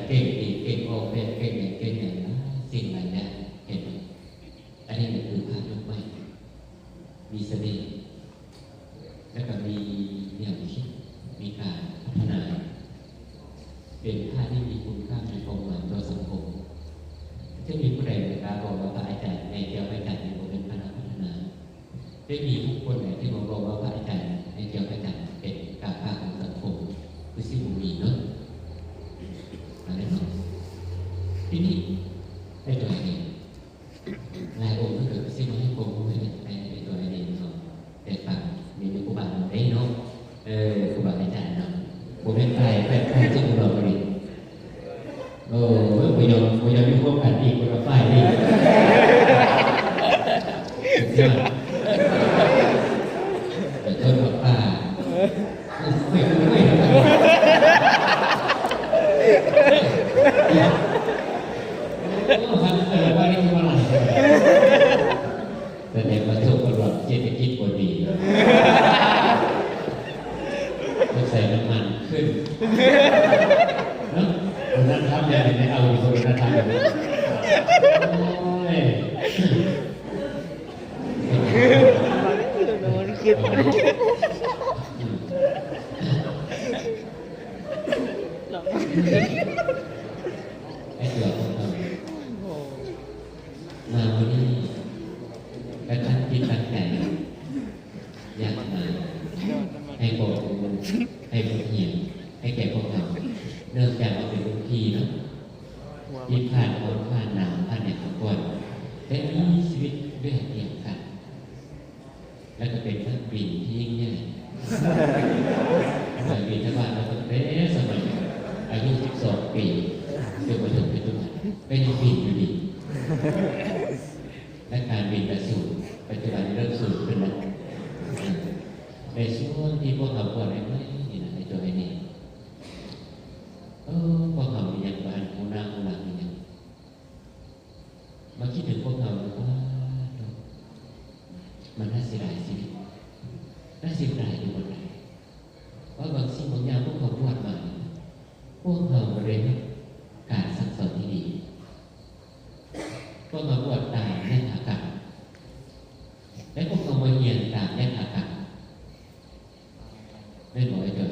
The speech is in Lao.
ເກັ່ງອີກ ເກັ່ງອອກແບບ ເກັ່ງຫຍັງ ເກັ່ງຫຍັງ ຫຼາຍສິ່ງຫຼາຍຢ່າງ ເຫັນບໍ່? ອັນນີ້ກໍຄືພະລຸກໃໝ່ ມີສະເໜ່ ແລ້ວກໍມີແນວຄິດ ມີການພັດທະນາ ເປັນພະທີ່ມີຄຸນຄ່າ ມີຄວາມໝາຍຕໍ່ສັງຄົມ. ຈະມີຜູ້ໃດມາກ້າບອກວ່າພະອາຈານໃຫຍ່ແກ້ວພະຈັນນີ້ບໍ່ແມ່ນຄະນະພັດທະນາ? ໄດ້ມີບຸກຄົນໃດທີ່ມາບອກວ່າພະອາຈານໃນແກ້ວພະຈັນເປັນກາກະຂອງສັງຄົມ ຄືຊິບໍ່ມີເນາະ ອັນນັ້ນເນາະ. ທີນີ້ໄອ້ຕົວນີ້ ຫຼາຍອົງເພິ່ນກໍຄືຊິມາໃຫ້ຄວາມຮູ້ໃຫ້ ໃຫ້ ໃຫ້ຕົວນີ້ເນາະ ແຕ່ຟັງມີຄູບາເດ້ເນາະ ເອີ ຄູບາອາຈານເນາະ ບໍ່ແມ່ນຝ່າຍ ຝ່າຍ ຝ່າຍສຸດຂອງເຮົານີ້. ໂອ້ຍ ບໍ່ຍອມ ບໍ່ຍອມຢູ່ຮ່ວມກັນອີກ ຄົນລະຝ່າຍອີກ ສຸດຍອດ ເອີ ຄົນລະຝ່າຍ ໂອ້ຍ ໂອ້ຍ ໂອ້ຍ ໂອ້ຍ ພັນເຕີວ່າໄດ້ມາຫຼາຍ ສະແດງວ່າຊ່ວງໂຄວິດເສດຖະກິດບໍ່ດີ ຕ້ອງໃສ່ນ້ຳມັນຂຶ້ນເນາະ ໂດນັລທຳຢ່າໄດ້ເອົາຢູ່ ໂດນັລທຳ ໂອ້ຍ ໂດນຄລິບ ໄອ້ຕົວຂອງເຮົາ ມາມື້ນີ້ ກະຕັ້ງຈິດຕັ້ງໃຈ ຢາກມາໃຫ້ຂໍ້ມູນ ໃຫ້ບົດຮຽນ ໃຫ້ແກ່ພວກເຮົາ ເນື່ອງຈາກວ່າເປັນລຸ້ນພີ່ເນາະ ທີ່ຜ່ານຮ້ອນ ຜ່ານໜາວ ຜ່ານຫຍັງມາກ່ອນ ແຕ່ມີຊີວິດແບບດຽວກັນ ແລ້ວກໍເປັນນັກບິນທີ່ຍິ່ງໃຫຍ່ ເຄີຍບິນທະບາດມາຕັ້ງແຕ່ສະໄໝອາຍຸສິບສອງປີ ຈົນມາເຖິງປັດຈຸບັນ ກໍຍັງບິນຢູ່ດີ. ແລະ ການບິນກະສູນ ປັດຈຸບັນເລີ່ມສູນຂຶ້ນແລ້ວ. ໃນຊ່ວງທີ່ພວກເຮົາບວດໃໝ່ໆນີ້ນະ ໄອ້ໂຕໄອ້ນີ້ ເອີ ພວກເຮົານີ້ຍັງບໍ່ທັນຮູ້ໜ້າຮູ້ຫຼັງອີ່ຫຍັງ. ມາຄິດເຖິງພວກເຮົາ ປາດໂທ້ ມັນໜ້າເສຍດາຍຊີວິດ ໜ້າເສຍດາຍຢູ່ບ່ອນໃດ ວ່າບາງສິ່ງບາງຢ່າງພວກເຮົາບວດມາ ພວກເຮົາບໍ່ໄດ້ຮັບການສັ່ງສອນທີ່ດີ. ພວກເຮົາບວດຕາມຍະຖາກຳ ແລະ ພວກເຮົາບໍ່ຮຽນຕາມຍະຖາກຳ ແມ່ນບໍ່ ໄອ້ເຕີ?